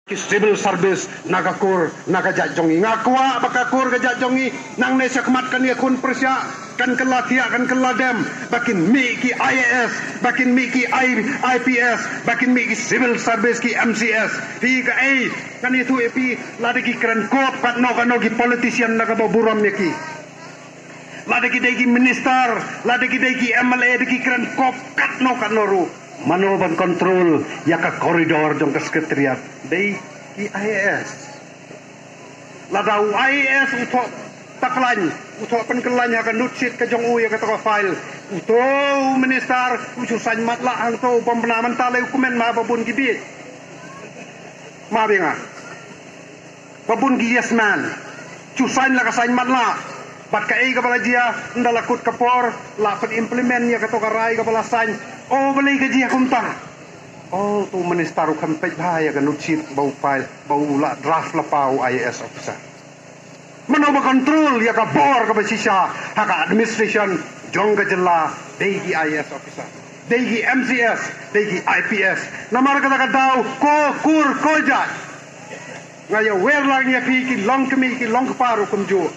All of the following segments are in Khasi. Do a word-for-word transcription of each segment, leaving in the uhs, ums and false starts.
Ki civil service na ka kur na ka jait jong ngi. Nga kwah ba ka kur ka jait jong ngi nangne shakhmat kan ïakhun pyrshah, kan kylla thiah, kan kylla dem, ba kin mih ki I A S, ba kin mih ki I, IPS, ba kin mih ki civil service, ki MCS. Phi kaei, kan ïathuh ïa phi, lada ki kren kop katno katno ki politician na kaba burom ïa ki. Lada ki dei ki minister, lada ki dei ki MLA, da ki kren kop katno katno ruh. Mano ban control ïa ka corridor jong ka secretariat? Dei ki I A S. Lada u I A S u thoh taklain, u thoh pynkyllain ha ka note sheet ka jong u ïa kata ka file, u thoh u minister u shu sign matlah hangto, u bym bna mynta lei u kmen ma ba bun ki bieit. Ma biang ah. Ba bun ki yes man. Shu sign la ka sign matlah. Bad kaei kaba la jia, ynda la kut ka por, la pyn implement ïa kato ka rai kaba la sign. O balei ka jia kumta? O, to u minister u kham peit bha ïa ka note sheet ba u file, ba u la draft lypa u I A S officer. Mano ba control ïa ka bor kaba shisha ha ka administration jong ka jylla? Dei ki I A S officer, dei ki MCS, dei ki IPS. Namar kata ka daw, ko kur ko jait, nga ïawer lang ïa phi ki longkmie ki longkpa ruh kumjuh,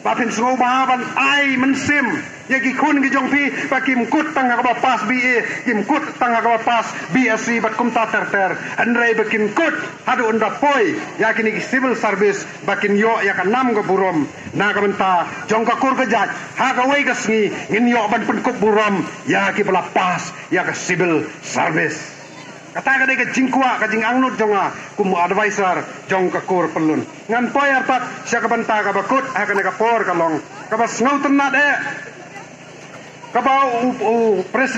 ba phin sngewbha ban ai mynsiem ïa ki khun ki jong phi, ba kim kut tang ha kaba pass BA, kim kut tang ha kaba pass BSc bad kumta ter ter. Hynrei ba kin kut haduh ynda poi ïa kine ki civil service, ba kin ïoh ïa ka nam ka burom. Na ka bynta jong ka kur ka jait, ha kawei ka sngi ngin ïoh ban pynkup burom ïa kiba la pass ïa ka civil service. Kata ka dei ka jingkwah, ka jingangnud jong nga kum u advisor jong ka kur pyllun. Ngan poi artat sha ka bynta kaba kut ha kane ka por ka long kaba sngewtynnat eh, kaba u, u president